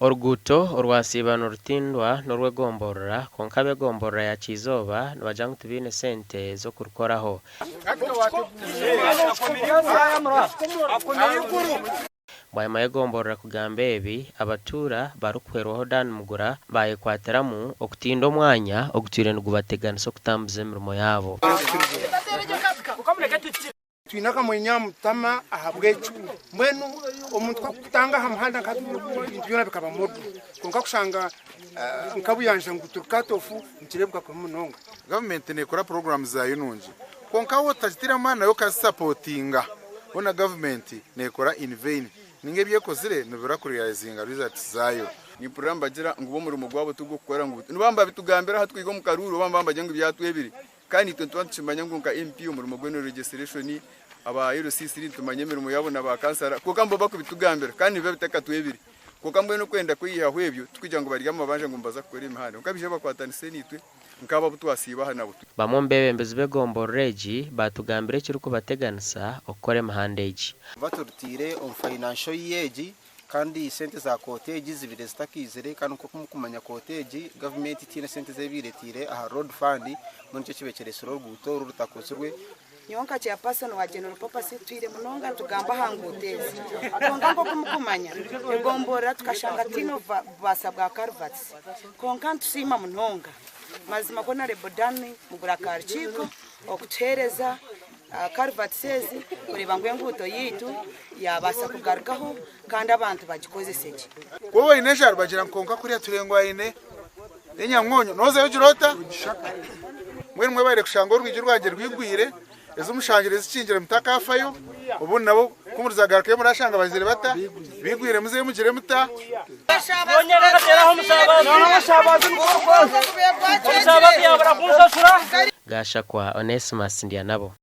Oruguuto orwasiiba nirutindwa n'orw'egomborora kwonka ab'egomborora ya Kyizooba nibagira ngu tibaine sente z'okurukoraho. Bwanyima y'egomborora kugamba ebi, abatuura barikuhwerwaho Dan Mugura baayekwatiramu okutinda omwanya ogutwire nigubateganisa okutambuza emirimo yaabo. Twine akamwenyo aha mutama ahabw'ekyo. Mbwenu omuntu ku akukutanga aha muhanda nka hati ebintu byona bikaba modo. Kwonka kushanga nka Buyanja ngu turi cut off nikireebeka kubi munonga. Gavumenti neekora puroguraamu zaayo nungi kwonka waaba otagiteiremu amaani nayo okazisapotinga hoona gavumenti neekora in vain ninga ebi ekozire nibibura kurealizinga results zaayo. Nimpurira nibagira ngu bo omurimo gwabo tigw'okukora ngu nibaba nibabitugambira aha twija omu karuuru oba nibaba nibagira ngu byatwebire. Kandi itwe nituba nitukimanya ngu nka MP omurimo gwe ni registration, aba LC3 nitumanya emirimo yaabo na ba kansara kwonka nibo bakubitugambira kandi nibiba bitakatwebire. Kwonka mbwenu okwenda kweyihaho ebyo tikugira ngu bari amabanja ngu nibaza kukora emihanda kwonka baije bakwatanise naitwe nk'abo abu twasiiba aha nabo. Bamwe omu beebembezi b'egomborora egi baatugambira ekirikubateganisa okukora emihanda egi. Baturutiire omu financial year egi Kandi sente za kooti egi zibaire zitakaizire kandi nk'oku murikumanya kooti egi gavumenti tihaine sente ezi ebaire etaire aha road fund mbwenu nikyo kibaire kireetsire oruguuto oru rutakozirwe. Nyowe nka chairperson wa General Purpose tutwire munonga nitugamba aha nguuto ezi kwonka nk'oku mukumanya egomborora tukashanga tihaine obubaasa bwa culverts kwonka nitusiima munonga mazima Honarable Dan Mugura Karukiiko okutuheereza Culverts ezi kureeba ngu enguuto yaitu yaabaasa kugarukaho kandi abantu bagikozese gye. Ku oba oine enjara bagira ngu kwonka kuriya ture ngu aine enyamwonyo noozayo ogira ota? Mbwenu mwebare kushanga orwigi rwangye rwigwire, ezi mushangire zikingire mutakaafayo, obundi nabo ku murizagarukayo murashanga bagizire bata? Bigwire muzeyo mugire muta? Gashakwa Onesmus Ndyanabo.